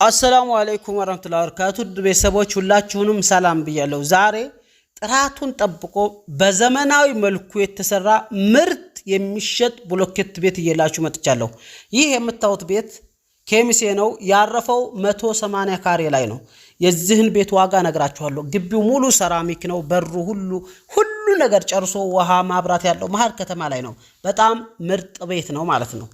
السلام عليكم ورحمة الله وبركاته ቤተሰቦች ሁላችሁንም ሰላም ብያለሁ። ዛሬ ጥራቱን ጠብቆ በዘመናዊ መልኩ የተሰራ ምርጥ የሚሸጥ ብሎኬት ቤት እየላችሁ መጥቻለሁ። ይህ የምታዩት ቤት ኬሚሴ ነው። ያረፈው 180 ካሬ ላይ ነው። የዚህን ቤት ዋጋ ነግራችኋለሁ። ግቢው ሙሉ ሰራሚክ ነው። በሩ ሁሉ ሁሉ ነገር ጨርሶ ውሃ ማብራት ያለው መሀል ከተማ ላይ ነው። በጣም ምርጥ ቤት ነው ማለት ነው።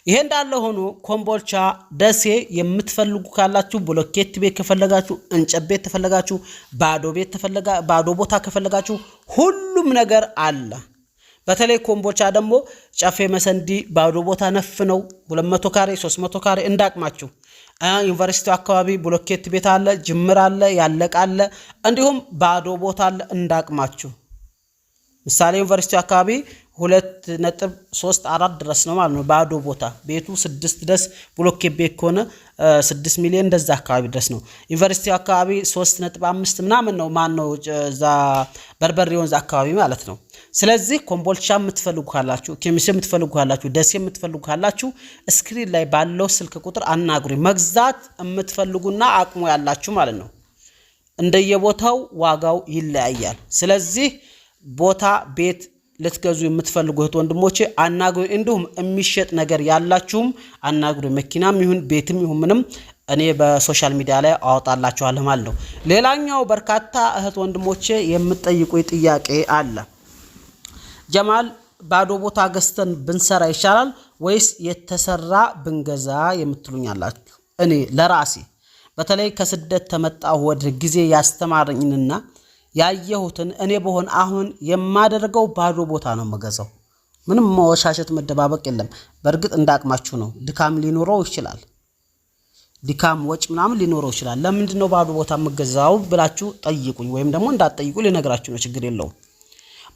ይሄ እንዳለ ሆኖ ኮምቦልቻ፣ ደሴ የምትፈልጉ ካላችሁ ብሎኬት ቤት ከፈለጋችሁ፣ እንጨት ቤት ከፈለጋችሁ፣ ባዶ ቤት ባዶ ቦታ ከፈለጋችሁ ሁሉም ነገር አለ። በተለይ ኮምቦልቻ ደግሞ ጨፌ መሰንዲ ባዶ ቦታ ነፍ ነው። 200 ካሬ፣ 300 ካሬ እንዳቅማችሁ። ዩኒቨርሲቲው አካባቢ ብሎኬት ቤት አለ፣ ጅምር አለ፣ ያለቀ አለ፣ እንዲሁም ባዶ ቦታ አለ እንዳቅማችሁ። ምሳሌ ዩኒቨርሲቲ አካባቢ 2.34 ድረስ ነው ማለት ነው። ባዶ ቦታ ቤቱ 6 ድረስ፣ ብሎኬት ቤት ከሆነ 6 ሚሊዮን እንደዛ አካባቢ ድረስ ነው። ዩኒቨርሲቲ አካባቢ 3.5 ምናምን ነው። ማን ነው እዛ በርበሬ ወንዝ አካባቢ ማለት ነው። ስለዚህ ኮምቦልቻ የምትፈልጉ ካላችሁ፣ ኬሚሴ የምትፈልጉ ካላችሁ፣ ደሴ የምትፈልጉ ካላችሁ screen ላይ ባለው ስልክ ቁጥር አናግሩኝ። መግዛት የምትፈልጉና አቅሙ ያላችሁ ማለት ነው። እንደየቦታው ዋጋው ይለያያል። ስለዚህ ቦታ ቤት ልትገዙ የምትፈልጉ እህት ወንድሞቼ አናግሩ። እንዲሁም የሚሸጥ ነገር ያላችሁም አናግሩ። መኪናም ይሁን ቤትም ይሁን ምንም እኔ በ social media ላይ አወጣላችኋለሁ ማለት ነው። ሌላኛው በርካታ እህት ወንድሞቼ የምትጠይቁ ጥያቄ አለ። ጀማል፣ ባዶ ቦታ ገዝተን ብንሰራ ይሻላል ወይስ የተሰራ ብንገዛ የምትሉኝ አላችሁ። እኔ ለራሴ በተለይ ከስደት ተመጣሁ ወደ ጊዜ ያስተማረኝንና ያየሁትን እኔ በሆን አሁን የማደርገው ባዶ ቦታ ነው የምገዛው። ምንም መወሻሸት መደባበቅ የለም። በእርግጥ እንዳቅማችሁ ነው። ድካም ሊኖረው ይችላል። ድካም ወጭ ምናምን ሊኖረው ይችላል። ለምንድን ነው ባዶ ቦታ የምገዛው ብላችሁ ጠይቁኝ፣ ወይም ደግሞ እንዳትጠይቁ ሊነግራችሁ ነው፣ ችግር የለውም።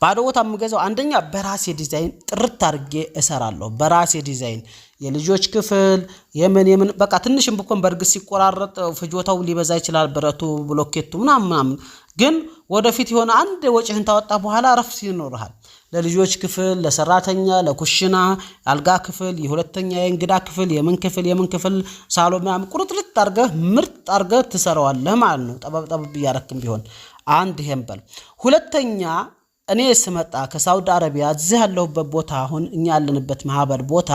ባዶ ቦታ የምገዛው አንደኛ በራሴ ዲዛይን ጥርት አድርጌ እሰራለሁ። በራሴ ዲዛይን የልጆች ክፍል የምን የምን በቃ ትንሽም ብኮን በእርግጥ ሲቆራረጥ ፍጆታው ሊበዛ ይችላል፣ ብረቱ ብሎኬቱ ምናምን ምናምን። ግን ወደፊት የሆነ አንድ ወጪህን ታወጣ በኋላ ረፍት ይኖርሃል። ለልጆች ክፍል፣ ለሰራተኛ፣ ለኩሽና፣ አልጋ ክፍል፣ የሁለተኛ የእንግዳ ክፍል፣ የምን ክፍል የምን ክፍል፣ ሳሎን ምናምን ቁርጥርጥ አድርገህ ምርጥ አድርገህ ትሰራዋለህ ማለት ነው። ጠበብ ጠበብ እያረክም ቢሆን አንድ ይሄን በል። ሁለተኛ እኔ ስመጣ ከሳውዲ አረቢያ እዚህ ያለሁበት ቦታ አሁን እኛ ያለንበት ማህበር ቦታ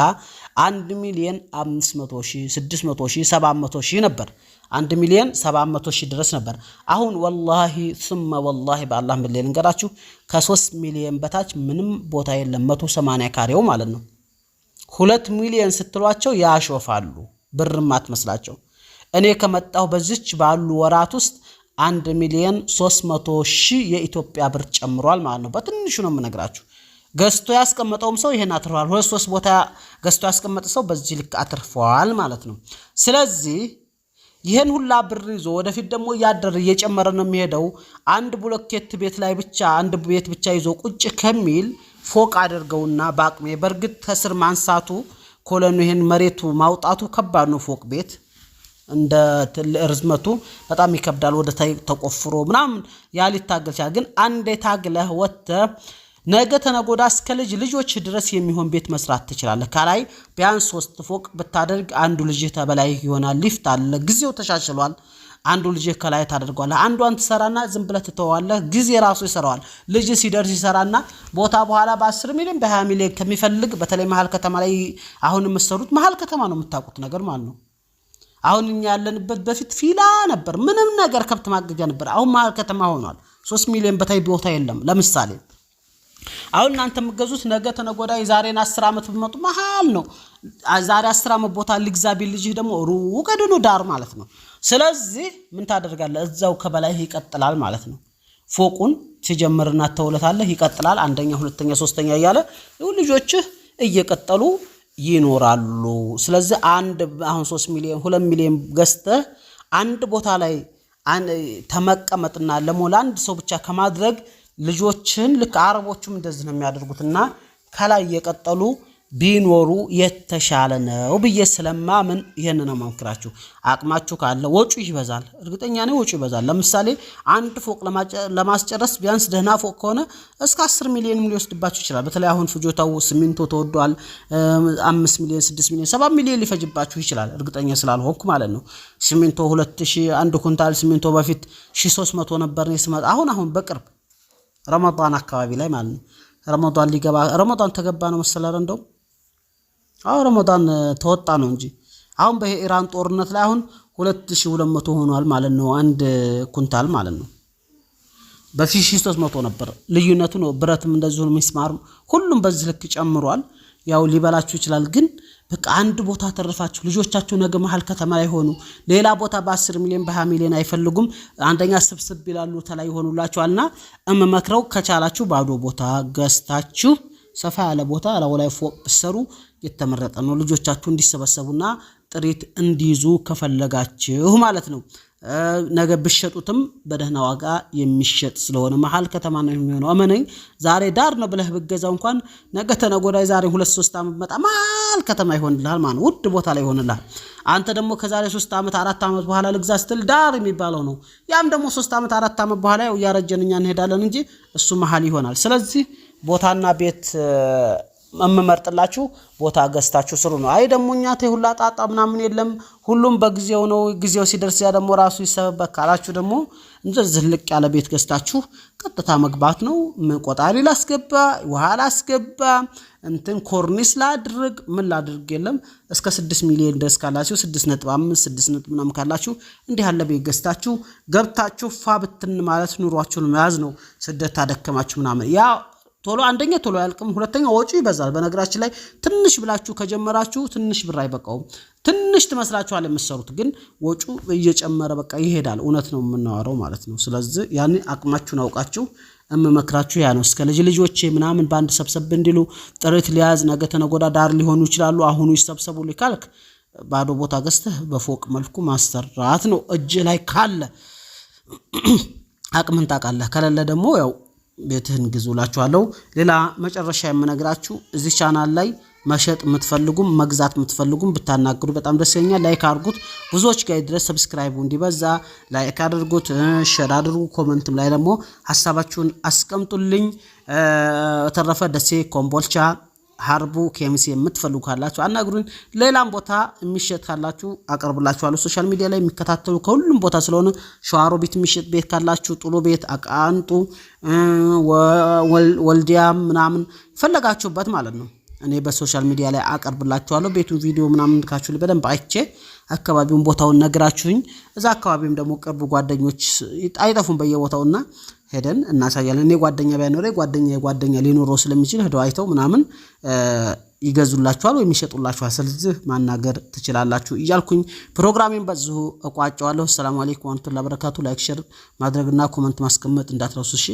1,500,000፣ 600,000፣ 700,000 ነበር። 1,700,000 ድረስ ነበር። አሁን والله ثم والله በአላህ ምሌ ልንገራችሁ ከ3 ሚሊየን በታች ምንም ቦታ የለም። 180 ካሬው ማለት ነው። 2 ሚሊየን ስትሏቸው ያሾፋሉ። ብርም አትመስላቸው። እኔ ከመጣሁ በዚች ባሉ ወራት ውስጥ 1,300,000 የኢትዮጵያ ብር ጨምሯል ማለት ነው። በትንሹ ነው የምነግራችሁ። ገዝቶ ያስቀመጠውም ሰው ይሄን አትርፏል። ሁለት ሶስት ቦታ ገዝቶ ያስቀመጠ ሰው በዚህ ልክ አትርፈዋል ማለት ነው። ስለዚህ ይህን ሁላ ብር ይዞ ወደፊት ደግሞ እያደረ እየጨመረ ነው የሚሄደው። አንድ ብሎኬት ቤት ላይ ብቻ አንድ ቤት ብቻ ይዞ ቁጭ ከሚል ፎቅ አድርገውና በአቅሜ በእርግጥ ከስር ማንሳቱ ኮለኑ ይሄን መሬቱ ማውጣቱ ከባድ ነው። ፎቅ ቤት እንደ ርዝመቱ በጣም ይከብዳል። ወደ ታይ ተቆፍሮ ምናምን ያ ሊታገል ይችላል። ግን አንዴ ታግለህ ወጥተህ ነገ ተነጎዳ እስከ ልጅ ልጆች ድረስ የሚሆን ቤት መስራት ትችላለህ። ከላይ ቢያንስ ሶስት ፎቅ ብታደርግ አንዱ ልጅህ ተበላይ ይሆናል። ሊፍት አለ፣ ጊዜው ተሻሽሏል። አንዱ ልጅህ ከላይ ታደርገዋለህ። አንዷን ትሰራና ዝም ብለህ ትተዋለህ። ጊዜ ራሱ ይሰራዋል። ልጅ ሲደርስ ይሰራና ቦታ በኋላ በ10 ሚሊዮን በ20 ሚሊዮን ከሚፈልግ በተለይ መሀል ከተማ ላይ አሁን የምትሰሩት መሀል ከተማ ነው የምታውቁት ነገር ማለት ነው። አሁን እኛ ያለንበት በፊት ፊላ ነበር፣ ምንም ነገር ከብት ማገጃ ነበር። አሁን መሀል ከተማ ሆኗል። 3 ሚሊዮን በታይ ቦታ የለም። ለምሳሌ አሁን እናንተ የምትገዙት ነገ ተነጎዳ የዛሬን 10 ዓመት ብመጡ መሀል ነው። ዛሬ 10 ዓመት ቦታ ልግዛ ቢል ልጅህ ደግሞ ሩቅ ድኑ ዳር ማለት ነው። ስለዚህ ምን ታደርጋለህ? እዛው ከበላይ ይቀጥላል ማለት ነው። ፎቁን ትጀምርና ተውለታለህ፣ ይቀጥላል። አንደኛ፣ ሁለተኛ፣ ሶስተኛ እያለ ልጆችህ እየቀጠሉ ይኖራሉ። ስለዚህ አንድ አሁን 3 ሚሊዮን 2 ሚሊዮን ገዝተህ አንድ ቦታ ላይ ተመቀመጥና ለሞላ አንድ ሰው ብቻ ከማድረግ ልጆችን ልክ አረቦቹም እንደዚህ ነው የሚያደርጉትና ከላይ እየቀጠሉ ቢኖሩ የተሻለ ነው ብዬ ስለማምን ይህን ነው መምክራችሁ። አቅማችሁ ካለ ወጪው ይበዛል፣ እርግጠኛ ነኝ ወጪው ይበዛል። ለምሳሌ አንድ ፎቅ ለማስጨረስ ቢያንስ ደህና ፎቅ ከሆነ እስከ 10 ሚሊዮንም ሊወስድባችሁ ይችላል። በተለይ አሁን ፍጆታው ሲሚንቶ ተወዷል። 5 ሚሊዮን፣ 6 ሚሊዮን፣ 7 ሚሊዮን ሊፈጅባችሁ ይችላል። እርግጠኛ ስላልሆንኩ ማለት ነው። ሲሚንቶ 2000 አንድ ኩንታል ሲሚንቶ በፊት 1300 ነበር ስመጣ፣ አሁን በቅርብ ረመዳን አካባቢ ላይ ማለት ነው። ረመዳን ሊገባ ረመዳን ተገባ ነው መሰለህ እንደውም አዎ ረመዳን ተወጣ ነው እንጂ አሁን በኢራን ጦርነት ላይ አሁን 2200 ሆኗል ማለት ነው። አንድ ኩንታል ማለት ነው። በፊት 1300 ነበር። ልዩነቱ ነው። ብረትም እንደዚሁ ነው። ሚስማር ሁሉም በዚህ ልክ ጨምሯል። ያው ሊበላችሁ ይችላል፣ ግን በቃ አንድ ቦታ ተረፋችሁ ልጆቻችሁ ነገ መሀል ከተማ ላይ ሆኑ። ሌላ ቦታ በ10 ሚሊዮን በ20 ሚሊዮን አይፈልጉም። አንደኛ ስብስብ ይላሉ፣ ተላይ ይሆኑላችኋልና እምመክረው ከቻላችሁ ባዶ ቦታ ገዝታችሁ ሰፋ ያለ ቦታ ላዩ ላይ ፎቅ ብትሰሩ የተመረጠ ነው። ልጆቻችሁ እንዲሰበሰቡና ጥሪት እንዲይዙ ከፈለጋችሁ ማለት ነው። ነገ ብሸጡትም በደህና ዋጋ የሚሸጥ ስለሆነ መሀል ከተማ ነው የሚሆነው። እመነኝ፣ ዛሬ ዳር ነው ብለህ ብገዛው እንኳን ነገ ተነገ ወዲያ ዛሬ 2-3 ዓመት መጣ መሀል ከተማ ይሆንልሃል ማለት ነው። ውድ ቦታ ላይ ይሆንልሃል። አንተ ደግሞ ከዛሬ 3 ዓመት 4 ዓመት በኋላ ልግዛ ስትል ዳር የሚባለው ነው። ያም ደግሞ 3 ዓመት 4 ዓመት በኋላ ያው እያረጀን እኛ እንሄዳለን እንጂ እሱ መሀል ይሆናል። ስለዚህ ቦታና ቤት የምመርጥላችሁ ቦታ ገዝታችሁ ስሩ ነው። አይ ደግሞ እኛ ተይ ሁላ ጣጣ ምናምን የለም ሁሉም በጊዜው ነው። ጊዜው ሲደርስ ያ ደግሞ ራሱ ይሰበበት ካላችሁ ደግሞ እንደዚህ ዝልቅ ያለ ቤት ገዝታችሁ ቀጥታ መግባት ነው። ቆጣሪ ላስገባ፣ ውሃ ላስገባ፣ እንትን ኮርኒስ ላድርግ፣ ምን ላድርግ የለም። እስከ 6 ሚሊዮን ድረስ ካላችሁ 6.5 6 ነጥብ ምናምን ካላችሁ እንዲህ ያለ ቤት ገዝታችሁ ገብታችሁ ፋ ብትን ማለት ኑሯችሁን መያዝ ነው። ስደት ታደከማችሁ ምናምን ያ ቶሎ አንደኛ ቶሎ አያልቅም፣ ሁለተኛ ወጪ ይበዛል። በነገራችን ላይ ትንሽ ብላችሁ ከጀመራችሁ ትንሽ ብር አይበቃውም። ትንሽ ትመስላችኋል የምትሰሩት፣ ግን ወጪው እየጨመረ በቃ ይሄዳል። እውነት ነው የምናወራው ማለት ነው። ስለዚህ ያኔ አቅማችሁን አውቃችሁ እምመክራችሁ ያ ነው። እስከ ልጅ ልጆቼ ምናምን በአንድ ሰብሰብ እንዲሉ ጥሪት ሊያዝ ነገ ተነገ ወዲያ ዳር ሊሆኑ ይችላሉ። አሁኑ ይሰብሰቡ ካልክ ባዶ ቦታ ገዝተህ በፎቅ መልኩ ማሰራት ነው። እጅ ላይ ካለ አቅምን ታውቃለህ። ከሌለ ደግሞ ያው ቤትህን ግዙ እላችኋለሁ። ሌላ መጨረሻ የምነግራችሁ እዚህ ቻናል ላይ መሸጥ የምትፈልጉም መግዛት የምትፈልጉም ብታናግሩ በጣም ደስ ይለኛል። Like አድርጉት፣ ብዙዎች ጋር ድረስ subscribe ኡ እንዲበዛ like አድርጉት፣ share አድርጉ። Comment ም ላይ ደግሞ ሀሳባችሁን አስቀምጡልኝ። በተረፈ ደሴ፣ ኮምቦልቻ፣ ሀርቡ፣ ኬሚሴ የምትፈልጉ ካላችሁ አናግሩኝ። ሌላም ቦታ የሚሸጥ ካላችሁ አቀርብላችኋለሁ። Social media ላይ የሚከታተሉ ከሁሉም ቦታ ስለሆነ ሸዋሮቢት የሚሸጥ ቤት ካላችሁ ጥሎ ቤት፣ አቃንጡ፣ ወልዲያም ምናምን ፈለጋችሁበት ማለት ነው። እኔ በ social media ላይ አቀርብላችኋለሁ። ቤቱን ቪዲዮ ምናምን ካችሁ በደንብ አይቼ አካባቢውን ቦታውን ነግራችሁኝ እዛ አካባቢም ደግሞ ቅርብ ጓደኞች አይጠፉም በየቦታውና ሄደን እናሳያለን። እኔ ጓደኛ ባይኖረ ጓደኛ የጓደኛ ሊኖረው ስለሚችል ሄደው አይተው ምናምን ይገዙላችኋል ወይም ይሸጡላችኋል። ስለዚህ ማናገር ትችላላችሁ እያልኩኝ ፕሮግራሜን በዚሁ እቋጨዋለሁ። ሰላም አለይኩም ወራህመቱላሂ ወበረካቱ። Like፣ share ማድረግና comment ማስቀመጥ እንዳትረሱ እሺ።